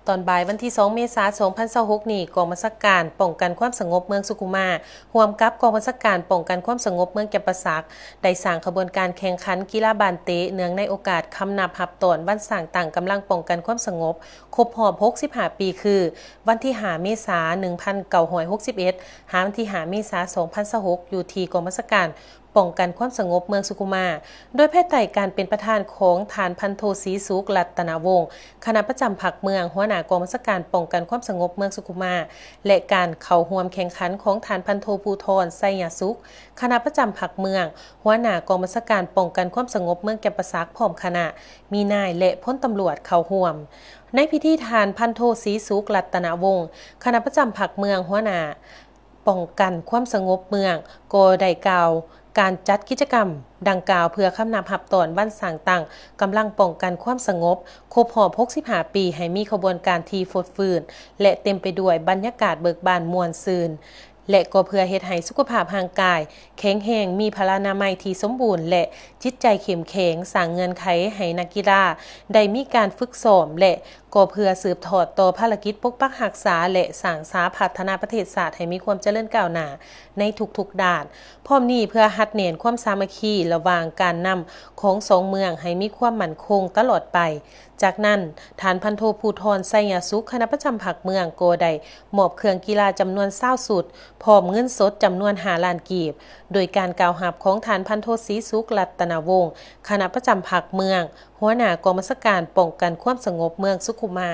ຕອນບ່າຍວັນທີສອງເມສາສອງພັນຊາວຫົກນີ້, ກອງບັນຊາການປ້ອງກັນຄວາມສະຫງົບເມືອງສຸຂຸມາ ຮ່ວມກັບກອງບັນຊາການປ້ອງກັນຄວາມສະຫງົບເມືອງຈຳປາສັກ ໄດ້ສ້າງຂະບວນການແຂ່ງຂັນກິລາບານເຕະ ເນື່ອງໃນໂອກາດຄຳນັບຮັບຕ້ອນວັນສ້າງຕັ້ງກຳລັງປ້ອງກັນຄວາມສະຫງົບ ຄົບຮອບຫົກສິບຫ້າປີ ຄື ວັນທີຫ້າເມສາໜຶ່ງພັນເກົ້າຮ້ອຍຫົກສິບເອັດ ຫາວັນທີຫ້າເມສາສອງພັນຊາວຫົກ ຢູ່ທີ່ກອງບັນຊາການປ້ອງກັນຄວາມສະຫງົບເມືອງສຸຂຸມາ ໂດຍພາຍໃຕ້ການເປັນປະທານຂອງທ່ານພັນໂທ ສີສຸກ ລັດຕະນະວົງ ຄະນະປະຈຳພັກເມືອງ ຫົວໜ້າກອງບັນຊາການປ້ອງກັນຄວາມສະຫງົບເມືອງສຸຂຸມາ ແລະ ການເຂົ້າຮ່ວມແຂ່ງຂັນຂອງທ່ານພັນໂທ ພູທອນ ໄຊຍະສຸກ ຄະນະປະຈຳພັກເມືອງ ຫົວໜ້າກອງບັນຊາການປ້ອງກັນຄວາມສະຫງົບເມືອງຈຳປາສັກ ພ້ອມຄະນະ, ມີນາຍ ແລະ ພົນຕຳຫຼວດເຂົ້າຮ່ວມ. ໃນພິທີ ທ່ານພັນໂທ ສີສຸກ ລັດຕະນະວົງ ຄະນະປະຈຳພັກເມືອງ ຫົວໜ້າປ້ອງກັນຄວາມສະຫງົບເມືອງ ກໍໄດ້ກ່າວການຈັດກິດຈະກຳດັ່ງກ່າວ ເພື່ອຄຳນັບຮັບຕ້ອນວັນສ້າງຕັ້ງກຳລັງປ້ອງກັນຄວາມສະຫງົບ ຄົບຮອບຫົກສິບຫ້າປີ ໃຫ້ມີຂະບວນການທີ່ຟົດຟື້ນ ແລະ ເຕັມໄປດ້ວຍບັນຍາກາດເບີກບານມ່ວນຊື່ນ ແລະ ກໍເພື່ອເຮັດໃຫ້ສຸຂະພາບຮ່າງກາຍແຂງແຮງ, ມີພະລານາໄມທີ່ສົມບູນ ແລະ ຈິດໃຈເຂັ້ມແຂງ, ສ້າງເງື່ອນໄຂໃຫ້ນັກກິລາໄດ້ມີການຝຶກຊ້ອມ ແລະ ກໍເພື່ອສືບທອດຕໍ່ພາລະກິດປົກປັກຮັກສາ ແລະ ສ້າງສາພັດທະນາປະເທດຊາດໃຫ້ມີຄວາມຈະເລີນກ້າວໜ້າໃນທຸກໆດ້ານ. ພ້ອມນີ້ເພື່ອຮັດແໜ້ນຄວາມສາມັກຄີລະຫວ່າງການນຳຂອງສອງເມືອງໃຫ້ມີຄວາມໝັ້ນຄົງຕະຫຼອດໄປ. ຈາກນັ້ນ, ທ່ານພັນໂທ ພູທອນ ໄຊຍະສຸກ ຄະນະປະຈຳພັກເມືອງ ກໍໄດ້ມອບເຄື່ອງກິລາຈຳນວນຊາວຊຸດ ພ້ອມເງິນສົດຈຳນວນຫ້າລ້ານກີບ ໂດຍການກ່າວຮັບຂອງທ່ານພັນໂທ ສີສຸກ ລັດຕະນະວົງ ຄະນະປະຈຳພັກເມືອງ ຫົວໜ້າກອງບັນຊາການປ້ອງກັນຄວາມສະຫງົບເມືອງສຸຂຸມາ.